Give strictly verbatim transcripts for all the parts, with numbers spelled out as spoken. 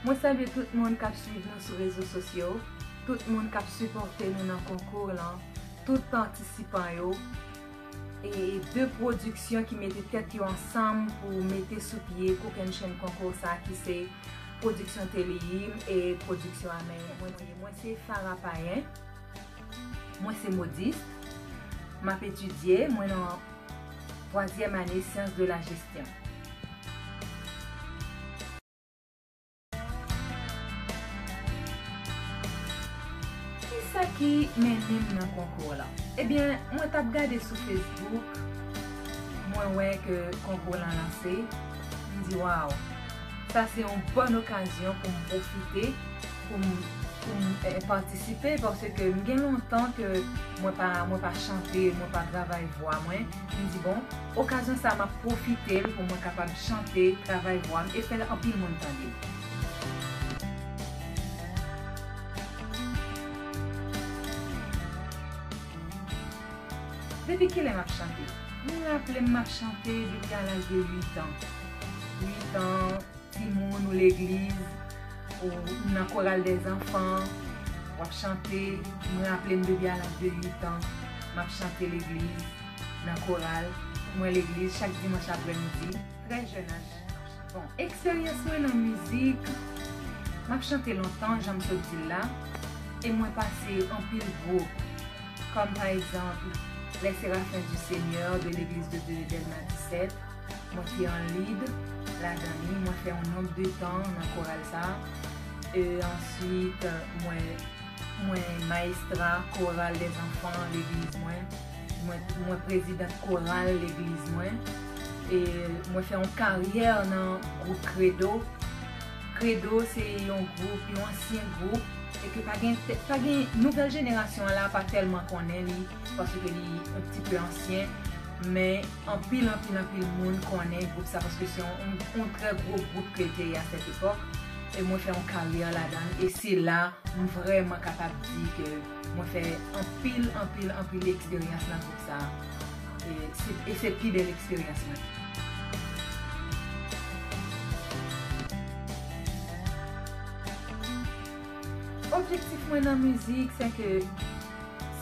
Mwen salye tout moun k ap swiv nou sou rezo sosyo, tout moun k ap sipòte nou nan konkou lan, tout patisipan yo, e de pwodiksyon ki mete tèt yo ansanm pou mete sou pye kokennchenn konkou sa ki se pwodiksyon Teleyim e pwodiksyon Amè. Mwen, mwen se Farah Payen, mwen se modis, m ap etidye, mwen nan twazyèm ane syans de la jesyon. Kisa ki mennen m nan konkou la? Ebyen, mwen t ap gade sou Facebook, mwen wè ke konkou lan lanse, m di, waw, sa se yon bòn okazyon pou m pwofite, pou m, pou m, eh, patisipe, paske m gen lontan ke mwen pa, mwen pa chante, mwen pa travay vwa mwen. M di, bon, okazyon sa m ap pwofite l pou mwen kapab chante, travay vwa m e fè anpil moun tande m. Depi kilè m ap chante? M raple m m ap chante depi a laj de uit an. Uit an, timoun ou legliz, ou nan koral dèzanfan, w ap chante. M raple m depi a laj de uit an, m ap chante legliz, nan koral. Mwen legliz chak dimanch aprèmidi, trè jèn aj. Bon, eksperyans mwen nan mizik, m ap chante lontan, jan m sot di l la, e mwen pase anpil gwoup, kòm pa egzanp, Les Seraphins du Seigneur de l'Église de Dieu de Dèlma disèt, mwen te an lead ladan li, mwen fè yon nonb de tan nan koral sa. E answit, mwen, mwen maestra koral dèzanfan legliz mwen. Mwen, mwen prezidant koral legliz mwen. E mwen fè yon karyè nan gwoup Credo. Credo se yon gwoup, yon ansyen gwoup, e ke pa gen, pa gen, nouvèl jenerasyon an la pa tèlman konnen li, paske li yon ti pe ansyen, men anpil, anpil, anpil moun konnen gwoup sa, paske se yon, yon, yon trè gwo gwoup ke l te ye a sèt epòk, e mwen fè yon karyè ladan l, e se la m vrèman kapab di ke mwen fè anpil, anpil, anpil eksperyans nan gwoup sa. E se, e se pi bèl eksperyans mwen. Objektif mwen nan mizik, se ke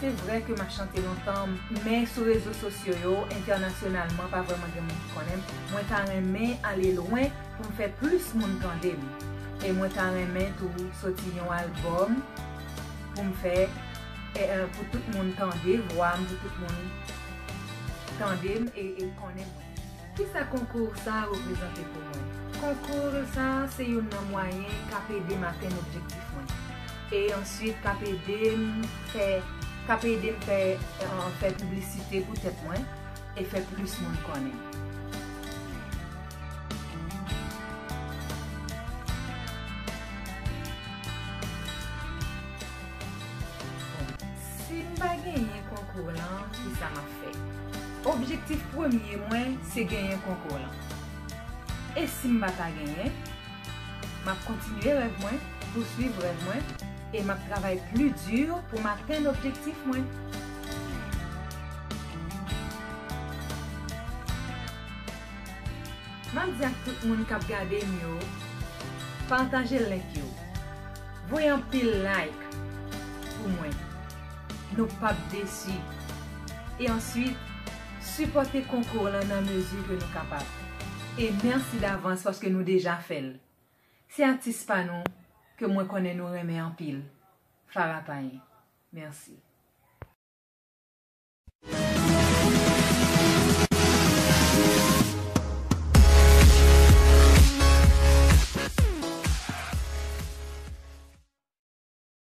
se vre ke m ap chante lontan, men sou rezo sosyo yo, entènasyonalman, pa vrèman gen moun ki konnen m. Mwen ta renmen ale lwen pou m fè plis moun tande m. E mwen ta renmen tou soti yon albòm pou m fè, e, e, pou tout moun tande vwa m, pou tout moun tande m e, e konnen mwen. Kisa konkou sa a reprezante pou mwen? Konkou sa a se youn nan mwayen k ap ede m atenn objektif mwen. E answit, k ap ede m fè, k ap ede m fè, e, fè piblisite pou tèt mwen e fè plis moun konnen m. Bon, si m pa genyen konkou lan, kisa m ap fè? Objektif premye mwen, se genyen konkou lan. E si m pa ta genyen, m ap kontinye rèv mwen, pouswiv rèv mwen, e m ap travay pli di pou m atenn objektif mwen. M ap di ak tout moun k ap gade m yo, pataje link yo. Voye anpil like pou mwen. Nou p ap desi. E answit, sipòte konkou lan nan mezi ke nou kapab. E mèsi davans paske nou deja fè l. Se atis pa nou ke mwen konnen nou renmen anpil. Farah Payen. Mèsi.